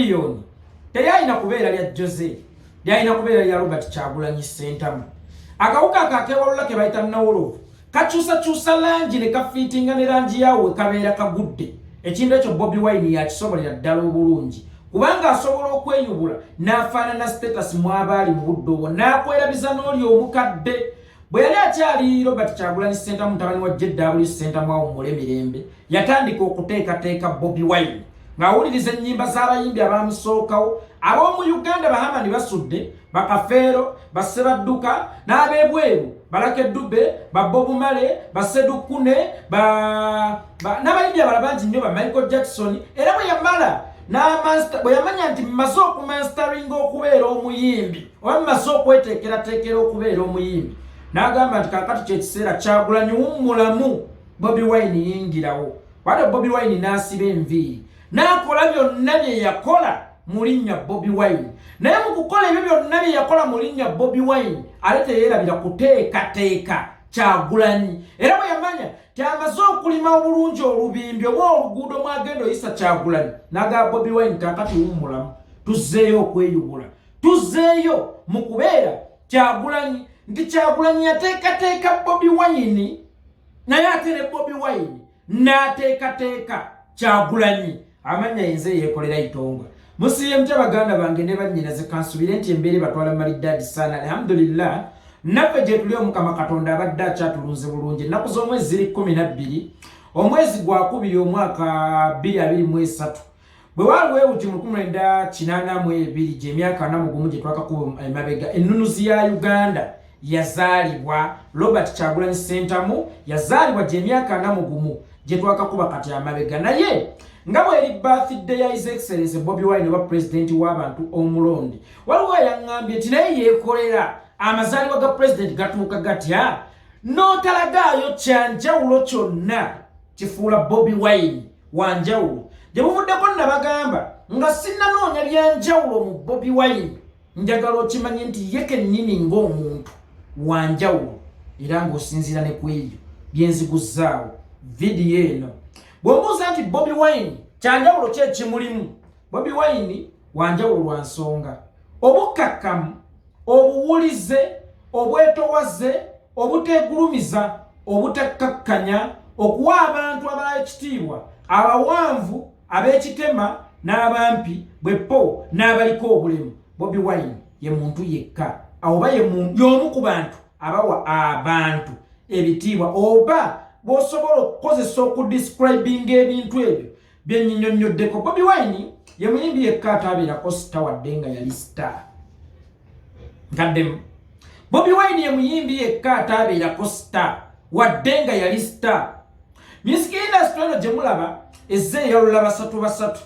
Chameleone teryalina kubeera lya Jose, lyalina kubeera lya Robert Kyagulanyi Ssentamu. Akawuka ako akewalula ke bayita nawolovu kakyusakyusa langi ne kafiitinga ne langi yawo we kabeera kagudde. Ekintu ekyo Bobi Wine yakisobolera ddala obulungi kubanga asobola okweyubula n'afaanana status mw'abaali mu budde obwo n'akwerabiza n'oli omukadde. Bwe yali akyali Robert Kyagulanyi Ssentamu mutabani wa JW Ssentamu awummule mirembe, yatandika okuteekateeka Bobi Wine ng'awuliriza ennyimba z'abayimbi abaamusookawo ab'omu Uganda, Bahamani Basudde, Bakafeero, Bassebadduka n'ab'ebweru, Balake Dube, ba Bob Marley, Basedukune, n'abayimbi abalala bangi nnyo, ba Michael Jackson. Era bwe yamala bwe yamanya nti mmaze okumastaringa okubeera omuyimbi oba mmaze okweteekerateekera okubeera omuyimbi, n'agamba nti kaakati kyekiseera Kyagulanyi wummulamu, Bobi Wine yingirawo. Bwatyo Bobi Wine n'asiba enviiri n'akola byonna bye yakola mu linnya Bobi Wine. Naye mu kukola ebyo byonna bye yakola mu linnya Bobi Wine, ate teyeerabira kuteekateeka Kyagulanyi. Era bwe yamanya kyamaze okulima obulungi olubimbi oba oluguudo mwagenda oyisa Kyagulanyi, n'agamba Bobi Wine, kaakati wummulamu, tuzzeeyo okweyubula, tuzzeeyo mu kubeera Kyagulanyi. Nti Kyagulanyi yateekateeka Bobi Wine, naye ate ne Bobi Wine n'ateekateeka Kyagulanyi. Amannya yenze yeekolera itongwa. Musiiye mutya baganda bange ne bannyinaze? Kansubire nti embeera ebatwala malidaadi saana. Alhamdulillah, naffe gye tuli Omukama Katonda abadde akyatulunze bulungi. Ennaku z'omwezi ziri 12 omwezi gwakubiri omwaka 2023. Bwe waaliwo ewuti mu 1982, gy'emyaka 41 gye twakakuba emabega, ennunuzi ya Uganda yazaalibwa. Robert Kyagulanyi Ssentamu yazaalibwa gy'emyaka 41 gye twakakuba kati amabega. Naye nga bweri birthday ya His Excellence Bobi Wine oba pulezidenti w'abantu omulondi, waliwo eyaŋŋambye nti naye yeekolera amazaalibwa ga pulezidenti gatuuka gatya n'otalagaayo kyanjawulo kyonna kifuula Bobi Wine wanjawulo. Gye buvuddeko nabagamba nga sinnanoonya byanjawulo mu Bobi Wine, njagala okimanye nti ye kennyini ng'omuntu wanjawulo, era ng'osinziira ne ku ebyo byenziguzzaawo vidiyo eno. Bw'ombuuza nti Bobi Wine kyanjawulo ki ekimulimu, Bobi Wine wanjawulo lwa nsonga obukkakkamu, obuwulize, obwetowaze, obuteegulumiza, obutakkakkanya, okuwa abantu abalala ekitiibwa, abawanvu, ab'ekitema n'abampi, bweppo n'abaliko obulemu. Bobi Wine ye muntu yekka oba y'omu ku bantu abawa abantu ebitiibwa, oba bw'osobola okukozesa okudescribinga ebintu ebyo byenyinyonnyoddeko. Bobi Wine ye muyimbi yekka ataabeerako star wadde nga yali star. Nkaddemu, Bobi Wine ye muyimbi yekka ataabeerako star wadde nga yali star. Music industry eno gye mulaba ezze eyalula basatu basatu.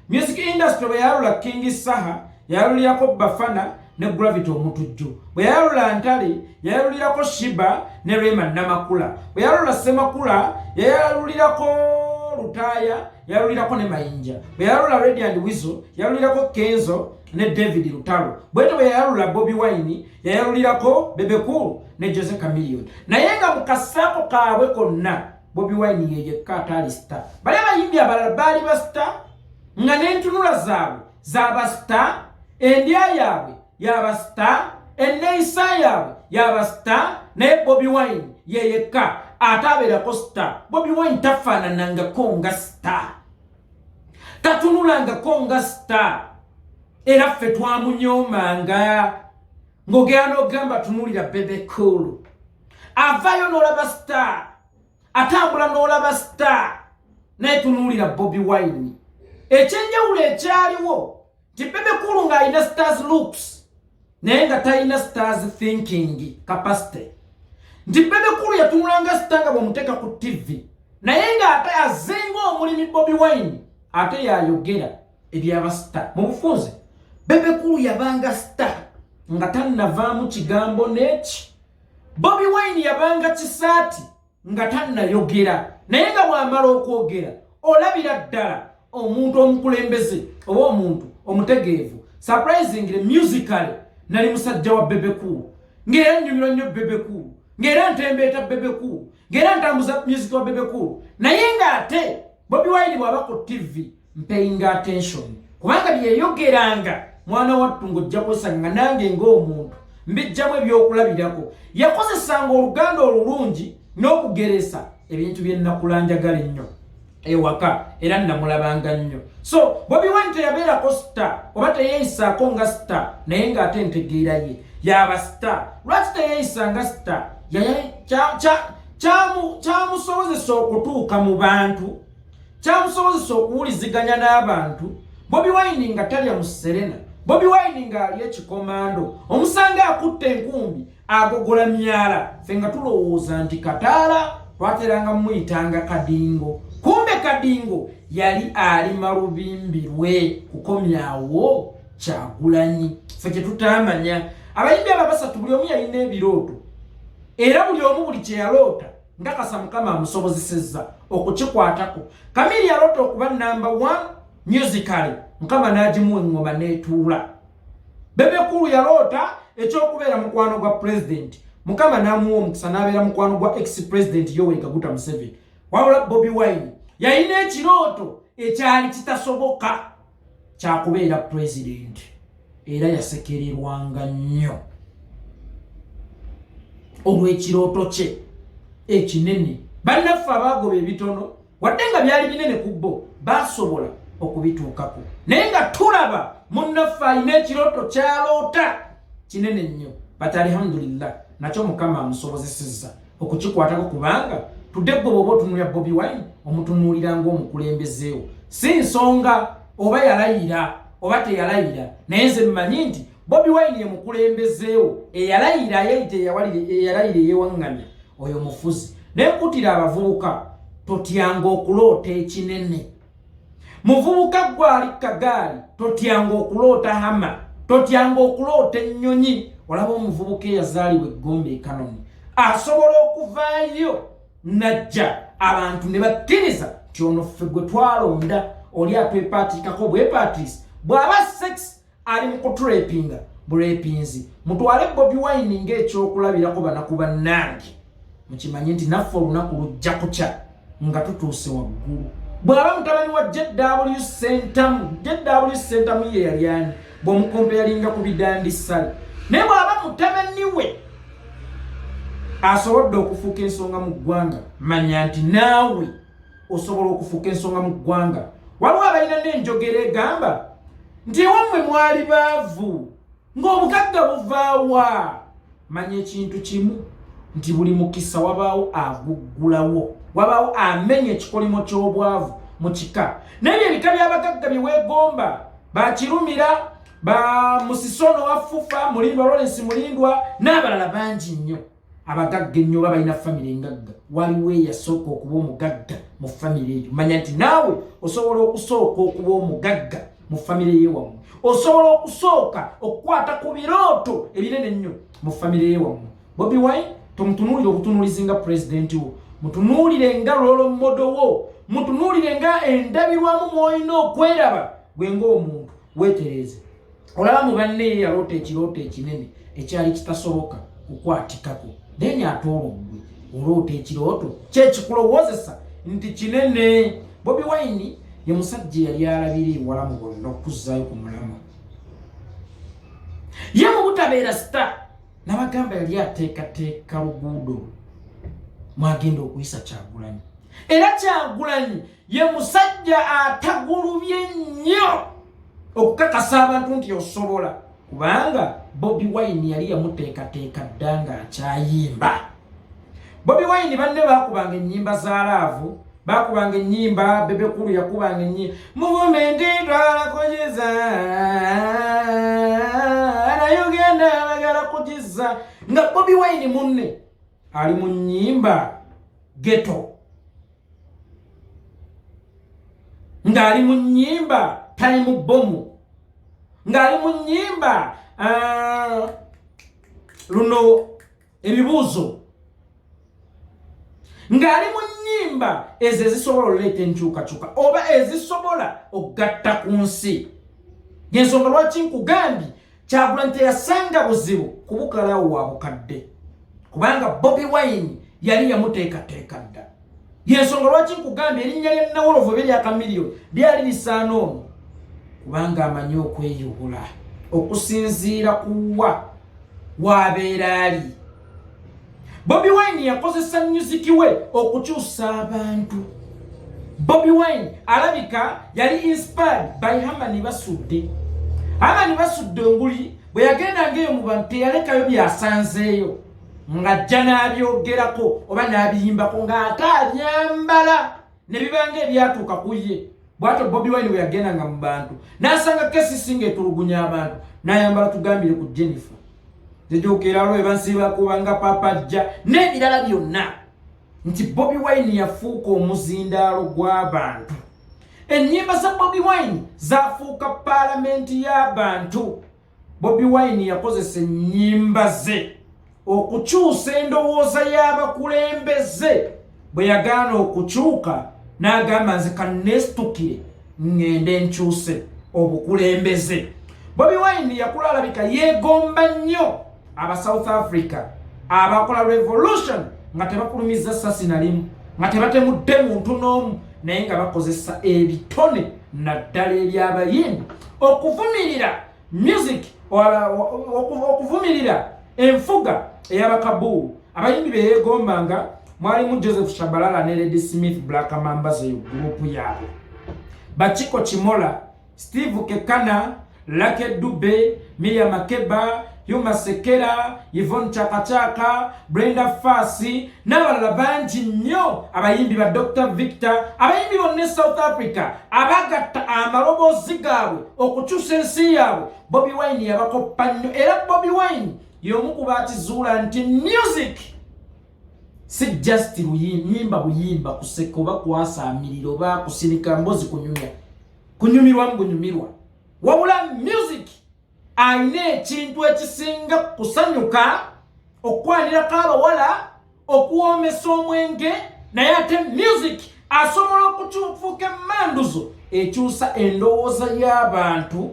Music industry bwe yayalula King Saha, yayalulirako Bafana ne Gravity Omutujju. Bwe yayalula Ntale, yayalulirako Shiba ne Rema Namakula. Bwe yayalula Semakula, yayalulirako Lutaaya, yayalulirako ne Mayinja. Bwe yayalula Radio and Weasel, yayalulirako Kenzo ne David Lutalo. Bwetyo bwe yayalula Bobi Wine, yayalulirako Bebe Cool ne Jose Chameleone. Naye nga mu kasaako kaabwe konna, Bobi Wine ye yekka ataali star. Bali abayimbi abalala baali ba star nga n'entunula zaabwe zaba star, endya yaabwe yaba star, enneeyisa yaabwe yaba star, naye Bobi Wine ye yekka ataabeerako star. Bobi Wine tafaananangako nga star, tatunulangako nga star, era ffe twamunyoomanga. Ng'ogera n'ogamba tunuulira Bebe Cool, avaayo n'olaba star, atambula n'olaba star, naye tunuulira Bobi Wine. Ekyenjawulo ekyaliwo nti Bebe Cool ng'alina stars looks naye nga talina stars thinking capacity, nti Bebe Cool yatunulanga star nga bw'omuteeka ku TV, naye ng'ate azenga omulimi. Bobi Wine ate yayogera ebyaba star mu bufunze. Bebe Cool yabanga star nga tannavaamu kigambo n'eki. Bobi Wine yabanga kisaati nga tannayogera, naye nga bw'amala okwogera olabira ddala omuntu omukulembeze oba omuntu omutegeevu. Surprisingly, musically nali musajja wa Bebe Cool, ng'era nnyumirwa nnyo Bebe Cool, ng'era ntembeeta Bebe Cool, ng'era ntambuza music wa Bebe Cool. Naye ng'ate Bobi Wine bw'aba ku TV, mpaying attention. Kubanga byeyogeranga mwana wattu ng'ojja kwesanga nange ng'omuntu mbijjamu ebyokulabirako. Yakozesanga oluganda olulungi n'okugeresa ebintu bye nnakula njagala ennyo ewaka, era nnamulabanga nnyo. So Bobi Wine teyabeerako star oba teyeeyisaako nga star, naye ng'ate entegeera ye yaba star. Lwaki teyeeyisa nga star? Kyamusobozesa okutuuka mu bantu, kyamusobozesa okuwuliziganya n'abantu. Bobi Wine nga talya mu Serena, Bobi Wine ng'ali ekikomando, omusanga akutte enkumbi agogola myala. Ffe nga tulowooza nti kataala, twateranga muyitanga Kadingo, kumbe Kadingo yali alima lubimbi lwe kukomyawo Kyagulanyi. Ffe kyetutamanya, abayimbi abo basatu buli omu yalina ebirooto, era buli omu buli kyeyaloota nkakasa Mukama amusobozesezza okukikwatako. Kamiri yaloota okuba number 1 musically, Mukama n'agimuwa eŋŋoma n'etuula. Bebe Cool yaloota ekyokubeera mukwano gwa pulezidenti, Mukama n'amuwa omukisa n'abeera mukwano gwa ex president Yoweri Kaguta Museveni. Wabula Bobi Wine yalina ekirooto ekyali kitasoboka kyakubeera pulezidenti, era yasekererwanga nnyo olw'ekirooto kye ekinene. Bannaffe abaagoba ebitono, wadde nga byali binene ku bo, basobola okubituukako, naye nga tulaba munnaffe alina ekirooto kyaloota kinene nnyo, but alhamdulillah nakyo Mukama amusobozesezza okukikwatako. Kubanga tudde gwe bw'oba otunuulira Bobi Wine, omutunuulira ng'omukulembezeewo, si nsonga oba yalayira oba teyalayira. Naye nze mmanyi nti Bobi Wine ye mukulembezeewo eyalayira, ayeyita eyalayira, eyewaŋŋamya oyo mufuzi. Naye nkutira abavubuka, totyanga okuloota ekinene. Muvubuka gwe ali kagaali, totyanga okuloota Hummer, totyanga okuloota ennyonyi. Olaba omuvubuka eyazaalibwa eggombe ekanoni asobola okuvaayo najja abantu ne bakkiriza nti ono ffe gwe twalonda. Oli atwepaatiikako bwepaatiisi, bw'aba sex ali mu kuturepinga burepinzi. Mutwale Bobi Wine ng'ekyokulabirako. Banaku bannange, mukimanye nti naffe olunaku lujja kukya nga tutuuse waggulu. Bw'aba mutabani wa JW Sentamu, JW Sentamu ye yali ani bw'omukompe yalinga ku bidandi ssale? Naye bw'aba mutabani we asobodde okufuuka ensonga mu ggwanga, manya nti naawe osobola okufuuka ensonga mu ggwanga. Waliwo abalina n'enjogera egamba nti ewammwe mwali baavu, ng'obugagga buvaawa? Manya ekintu kimu nti buli mukisa wabaawo aguggulawo, wabaawo amenya ekikolimo ky'obwavu mu kika. Naye ebika by'abagagga bye weegomba, bakirumira ba Musisono wa Fufa, Mulindwa, Lawrence Mulindwa n'abalala bangi nnyo abagagga ennyo, oba balina famire engagga, waliwo eyasooka okuba omugagga mu famire eyo. Manya nti naawe osobola okusooka okuba omugagga mu famire yewammwe, osobola okusooka okukwata ku birooto ebinene ennyo mu famire yewammwe. Bobi Wine tomutunuulire obutunuulizi nga pulezidenti wo, mutunuulire nga role model wo, mutunuulire nga endabirwamu mw'olina okweraba gwe ng'omuntu. Weetereeze, olaba mu banne ye yaloota ekirooto ekinene ekyali kitasoboka kukwatikako, then ate olwo ggwe oloota ekirooto kyekikulowoozesa nti kinene. Bobi Wine ye musajja eyali alabira ewala mu bonna. Okuzzaayo ku mulamwa, ye mu butabeera star, nabagamba yali ateekateeka luguudo mwagenda okuyisa Kyagulanyi, era Kyagulanyi ye musajja atagulubye nnyo okukakasa abantu nti osobola, kubanga Bobi Wine yali yamuteekateeka dda ng'akyayimba. Bobi Wine banne baakubanga ennyimba za love, bakubanga ennyimba, Bebe Cool yakubanga ennyimba movement, twagala kugiza na Uganda, bagala kugiza, nga Bobi Wine munne ali mu nnyimba ghetto, ng'ali mu nnyimba time bomb, ng'ali mu nnyimba luno ebibuuzo, ng'ali mu nnyimba ezo ezisobola okuleeta enkyukakyuka oba ezisobola okugatta ku nsi. Yensonga lwaki nkugambye Kyagulanyi teyasanga buzibu kubukalawo wa bukadde, kubanga Bobi Wine yali yamuteekateeka dda. Yensonga lwaki nkugambye erinnya lya Nawolovu eba erya Chameleone lyali lisaana ono. Kubanga amanyi okweyubula okusinziira ku wa waabeera ali. Bobi Wine yakozesa myuziki we okukyusa abantu. Bobi Wine alabika yali inspired by Hamani Basudde. Hamani Basudde nguli bwe yagendanga eyo mu bantu teyalekayo byasanzeeyo, ng'ajja n'abyogerako oba n'abiyimbako ng'ate abyambala ne bibanga ebyatuuka ku ye. Bwatyo Bobi Wine bwe yagendanga mu bantu n'asanga KCC ng'etulugunya abantu, n'ayambala tugambire ku Jennifer zijuukira lwe bansiba kubanga papa ajja n'ebirala byonna, nti Bobi Wine yafuuka omuzindaalo gw'abantu. Ennyimba za Bobi Wine zafuuka paalamenti y'abantu. Bobi Wine yakozesa ennyimba ze okukyusa endowooza y'abakulembeze. Bwe yagaana okukyuka, n'agamba, "Nze kanneesitukire ŋŋende nkyuse obukulembeze." Bobi Wine yakula alabika yeegomba nnyo aba South Africa abakola revolution nga tebafulumiza sasi na limu, nga tebatemudde muntu n'omu, naye nga bakozesa ebitone naddala ebyabayimbi okuvumirira music, okuvumirira enfuga ey'abakabuulu. Abayimbi be yeegombanga mwalimu Joseph Shabalala ne Ladysmith Black Mambazo, eyo gurupu yaabwe, Bachiko Kimola, Steve Kekana, Lucky Dube, Miriam Makeba, Hugh Masekela, Yvonne Chakachaka, Brenda Fassie n'abalala bangi nnyo, abayimbi ba Dr Victor, abayimbi bonna e South Africa abagatta amaloboozi gaabwe okukyusa ensi yaabwe. Bobi Wine yabakoppa nnyo, era Bobi Wine y'omu ku bakizuula nti music si just luyimba buyimba, kuseka oba kwasaamirira oba kusinika mbozi, kunyumya kunyumirwamu bunyumirwa, wabula music alina ekintu ekisinga kusanyuka, okukwanirako abawala, okuwoomesa omwenge, naye ate music asobola okufuuka emmanduzo ekyusa endowooza y'abantu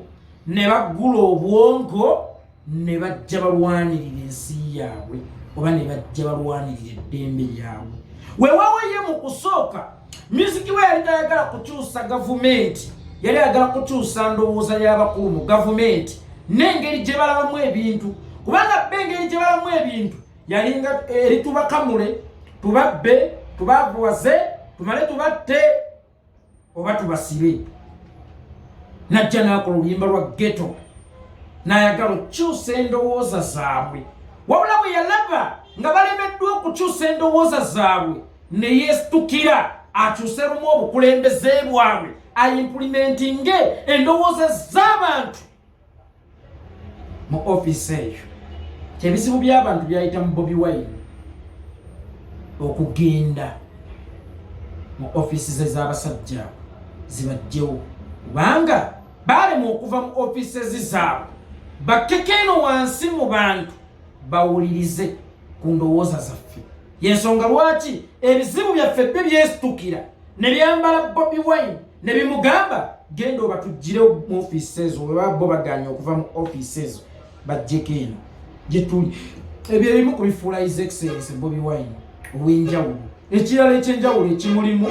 ne baggula obwongo ne bajja balwanirira ensi yaabwe oba ne bajja balwanirira eddembe lyabwe. Weewaawo, ye mu kusooka music we yali tayagala kukyusa gavumenti, yali ayagala kukyusa ndowooza y'abakulu mu gavumenti n'engeri gye balabamu ebintu, kubanga be engeri gye balabamu ebintu yalinga eri tubakamule, tubabbe, tubavuwaze, tumale tubatte oba tubasibe. Najja n'akola oluyimba lwa Ghetto n'ayagala okukyusa endowooza zaabwe, wabula bwe yalaba nga balemeddwa okukyusa endowooza zaabwe, ne yeesitukira akyuse lumu obukulembeze bwabwe, aimplementinge endowooza z'abantu mu ofiisi eyo. Ebizibu by'abantu byayita mu Bobi Wine okugenda mu ofiisi ze z'abasajja zibajjewo, kubanga baalema okuva mu ofiisi zaabwe bakkeko eno wansi mu bantu bawulirize ku ndowooza zaffe. Yensonga lwaki ebizibu byaffe byo byesitukira ne byambala Bobi Wine ne bimugamba, "Genda obatugire mu ofiisi ezo." Weba bo baganye okuva mu ofiisi ezo, bajjeko eno gyetuli. Ebyo ebimu ku bifuula His Excellence Bobi Wine ow'enjawulo. Ekirala ekyenjawulo ekimulimu,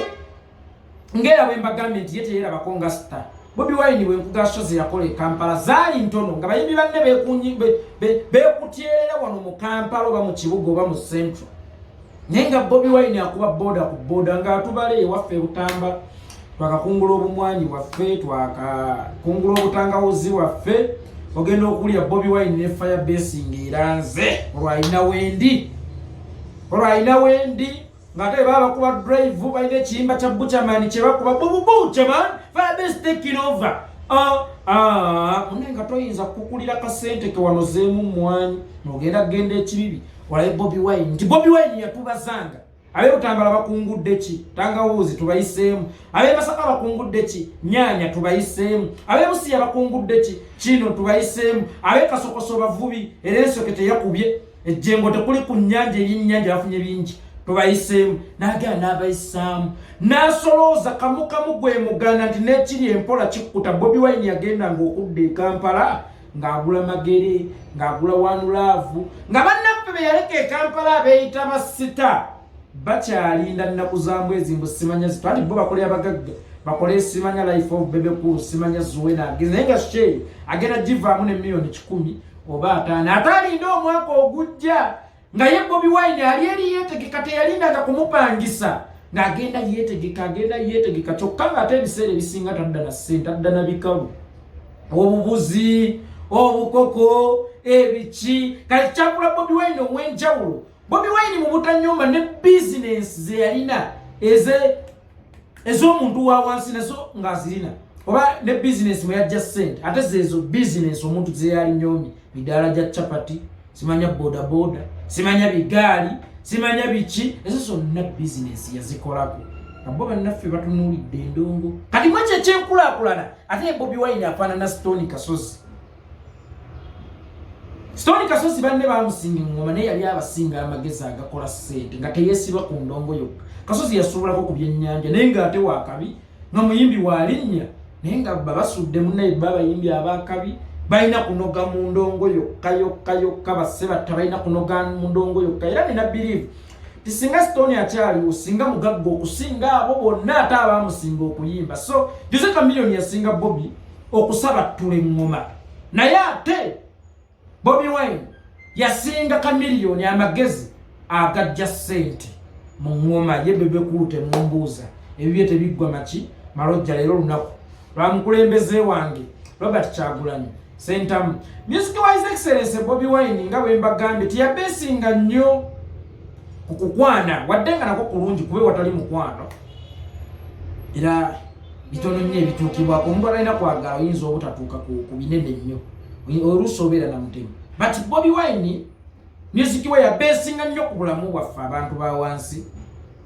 ngaera bwe mbagambye nti ye teyerabako nga star, Bobi Wine bwenkuga show ze yakola e Kampala zaali ntono, nga bayimbi banne beekutyerera wano mu Kampala oba mu kibuga oba mu Central, naye nga Bobi Wine akuba boda ku boda ng'atubala ewaffe Butamba, twakakungula obumwanyi bwaffe, twakakungula obutangawuzi bwaffe, ogenda okulya Bobi Wine ne fire base ng'eranze olwalina wendi, olwalina wendi, ng'ate baba bakuba drive, balina ekiyimba kya Buchaman kye bakuba, "Bubu Buchaman, fire base taking over." Ah, ah, munaye nga toyinza kukulira kasente ke wanozeemu mwanyi n'ogenda kugenda ekibibi olabe Bobi Wine, nti Bobi Wine yatubazanga. Ab'ebutambala bakungudde ki? Tangawuuzi, tubayiseemu. Ab'emasaka bakungudde ki? Nyaanya, tubayiseemu. Ab'ebusiya bakungudde ki? Kino, tubayiseemu. Ab'ekasokoso bavubi, era ensoke teyakubye, ejjengo tekuli ku nnyanja, ebyennyanja bafunye bingi, tubayiseemu. N'agenda n'abayisaamu n'asolooza kamu kamu gwe muganda nti n'ekiri empola kikkuta. Bobi Wine yagendanga okudda e Kampala ng'agula magere, ng'agula One Love, nga bannaffe be yaleka e Kampala abeeyita basita bakyalinda nnaku za mwezi mbu simanya zitu, anti bo bakolera bagagga. Bakole simanya life of Bebe Cool, simanya Zuena agenda, naye nga show agenda givaamu ne miliyoni 100 oba 50, ate alinda omwaka ogujja. Nga ye Bobi Wine ali eri yeetegeka, teyalindanga kumupangisa, ng'agenda yeetegeka, agenda yeetegeka. Kyokka ng'ate ebiseera ebisinga tadda na ssente, adda na bikalu, obubuzi, obukoko, ebiki. Kale kyakula Bobi Wine ow'enjawulo. Bobi Wine mu butanyumba ne bizinensi ze yalina ez'omuntu wa wansi nazo ng'azirina, oba ne bizinensi mwe yajja ssente, ate zeezo bizinensi omuntu ze yalinyoomye: midaala gya capati, simanya bodaboda, simanya bigaali, simanya biki. Ezo zonna bizinensi yazikolako, nga bo bannaffe batunuulidde endongo. Kati mwekyo ekyenkulaakulana, ate Bobi Wine afaanana Stone Kasozi. Stone Kasozi banne bamusinga eŋŋoma, naye yali abasinga amagezi agakola ssente, nga teyeesiba ku ndongo yokka. Kasozi yasuubulako ku byennyanja, naye ng'ate wakabi, nga muyimbi walinnya, naye nga babasudde munnaye. Ba abayimbi abakabi balina kunoga mu ndongo yokka yokka yokka, basse batta, balina kunoga mu ndongo yokka. Era nina believe ti singa Stone akyaliwo, singa mugagga okusinga abo bonna ate abamusinga okuyimba. So Jose Chameleone yasinga Bobi okusabattula eŋŋoma, naye ate Bobi Wine yasinga Chameleone amagezi agajja ssente mu ŋŋoma. Ye Bebe Cool temumbuuza, ebibye tebiggwa maki malojja. Leero olunaku lwa mukulembeze wange Robert Kyagulanyi Sentamu. Music wise, Excellence Bobi Wine, nga bwe mbagambye, teyabeesinga nnyo ku kukwana, wadde nga nako kulungi, kube watali mukwano era bitono nnyo ebituukibwako. Omuntu atalina kwagala oyinza obutatuuka ku binene nnyo, oluusi obeera na mutemu. But Bobi Wine music we yabeesinga nnyo ku bulamu bwaffe abantu ba wansi,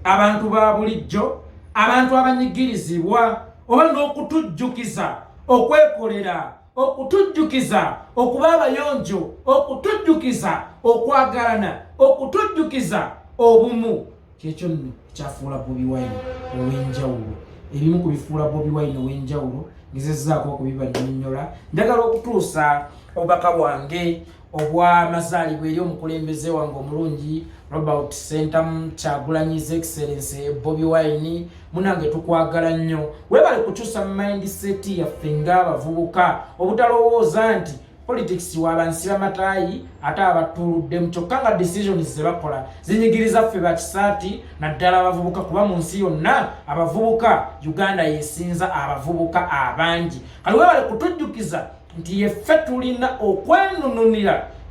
abantu ba bulijjo, abantu abanyigirizibwa, oba n'okutujjukiza okwekolera, okutujjukiza okuba abayonjo, okutujjukiza okwagalana, okutujjukiza obumu. Kyekyo nno ekyafuula Bobi Wine ow'enjawulo. Ebimu ku bifuula Bobi Wine ow'enjawulo ngezezzaako okubibannyonnyola. Njagala okutuusa obubaka bwange obw'amazaalibwa eri omukulembeze wange omulungi Robert Sentamu Kyagulanyi, His Excellence Bobi Wine. Munange, tukwagala nnyo, weebale kukyusa mindset yaffe ng'abavubuka, obutalowooza nti politics wabansi bamataayi ate abatuluddemu, kyokka nga decisions ze bakola zinyigiriza ffe bakisaati, naddala abavubuka, kuba mu nsi yonna abavubuka, Uganda yesinza abavubuka abangi. Kale weebale kutujjukiza nti yeffe tulina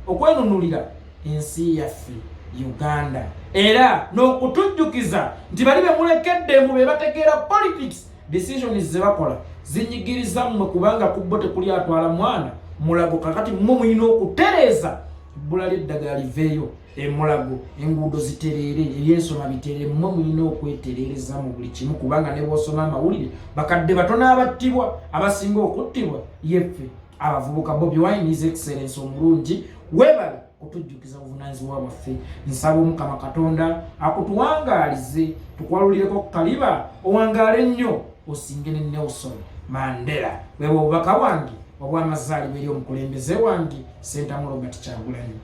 okwenunulira ensi yaffe Uganda, era n'okutujjukiza nti bali bemulekedde mu be bategeera politics, decisions ze bakola zinyigiriza mmwe, kubanga ku bo tekuli atwala mwana Mulago. Kakati mmwe mulina okutereeza ebbula ly'eddagala liveeyo emulago, enguudo zitereere, ebyensoma bitereere. Mmwe mulina okwetereereza mu buli kimu, kubanga ne bw'osoma amawulire, bakadde batono abattibwa, abasinga okuttibwa yeffe abavubuka. Bobi Wine, His Excellence omulungi, weebale kutujjukiza buvunaanyizibwa bwaffe. Nsaba Omukama Katonda akutuwangaalize, tukwalulireko ku kaliba, owangaale nnyo osinge ne Nelson Mandela. Bwebwe obubaka bwange obwamazaalibwa eri omukulembeze wange Sentamu Robert Kyagulanyi,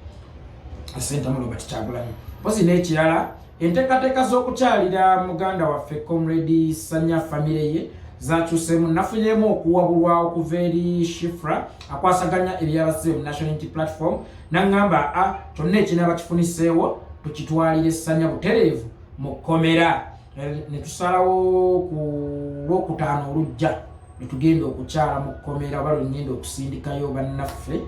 Sentamu Robert Kyagulanyi. Mpozi n'ekirala, enteekateeka z'okukyalira muganda waffe Comrade Sanya, famire ye, zakyusemu. Nafunyemu okuwabulwa okuva eri Shifra akwasaganya ebyabasibe mu National Unity Platform, naŋŋamba a kyonna ekinaaba kifuniseewo tukitwalire Sanya butereevu mu kkomera. Ne tusalawo ku Lwokutaano olujja ne tugenda okukyala mu kkomera, oba lwengenda okusindikayo bannaffe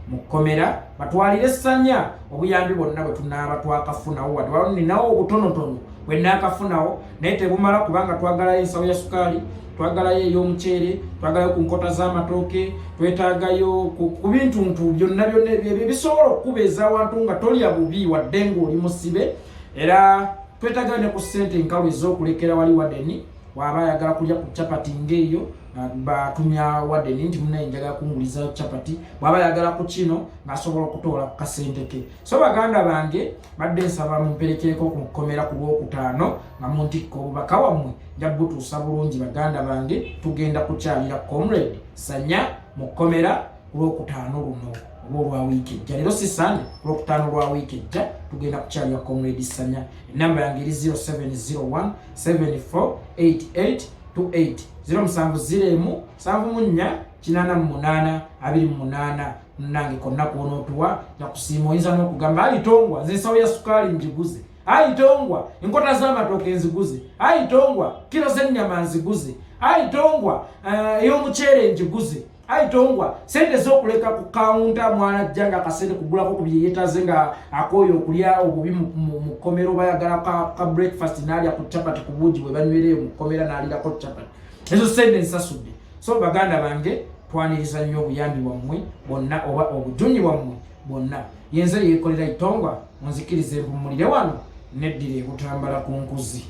mu kkomera batwalire Sanya obuyambi bwonna bwe tunaaba twakafunawo. Wadde waliwo ninawo obutonotono bwe naakafunawo, naye tebumala, kubanga twagalayo ensawo ya sukaali, twagalayo ey'omuceere, twagalayo ku nkota z'amatooke, twetaagayo ku bintuntu byonna byonna ebyo ebisobola okukubeeza awantu nga tolya bubi wadde ng'oli musibe. Era twetagayo ne ku ssente enkalu ez'okulekera wali wadeni waba ayagala kulya ku capati ng'eyo, batumya wadeni nti munaye njagala kunguliza capati. Bw'aba ayagala ku kino ng'asobola okutoola ku kasente ke. So baganda bange, badde nsaba mumperekereko ku kkomera ku Lwokutaano nga muntikka obubaka wammwe, nja butuusa bulungi. Baganda bange, tugenda kukyalira Comrade Sanya mu kkomera ku Lwokutaano luno oba olwa wiiki ejja. Leero si Sande, ku Lwokutaano lwa wiiki ejja tugenda kukyalira Comrade Sanya. Enamba yange eri 0701 7488 28 070 74 88 28. Munange konna kwonootuwa nakusiima. Oyinza n'okugamba, "Ayitongwa, nze ensawo ya sukaali njiguze. Ayitongwa, enkota z'amatooke nziguze. Ayitongwa, kiro z'ennyama nziguze. Ayitongwa, ey'omuceere njiguze. Ayitongwa, sente z'okuleka ku kawunta, mwana ajja nga akasente kugulako ku byeyetaze nga akooye okulya obubi mu kkomero, bayagala ka breakfast, n'alya ku chapati ku buugi bwe banywereyo mu kkomera, n'alirako chapati, ezo sente nsasudde." So baganda bange, twaniriza nnyo obuyambi bwammwe bwonna oba obujunyi bwammwe bwonna. Yenze Yekolera Itongwa, munzikirize mpumulire wano, neddira ebutambala ku nkuzi.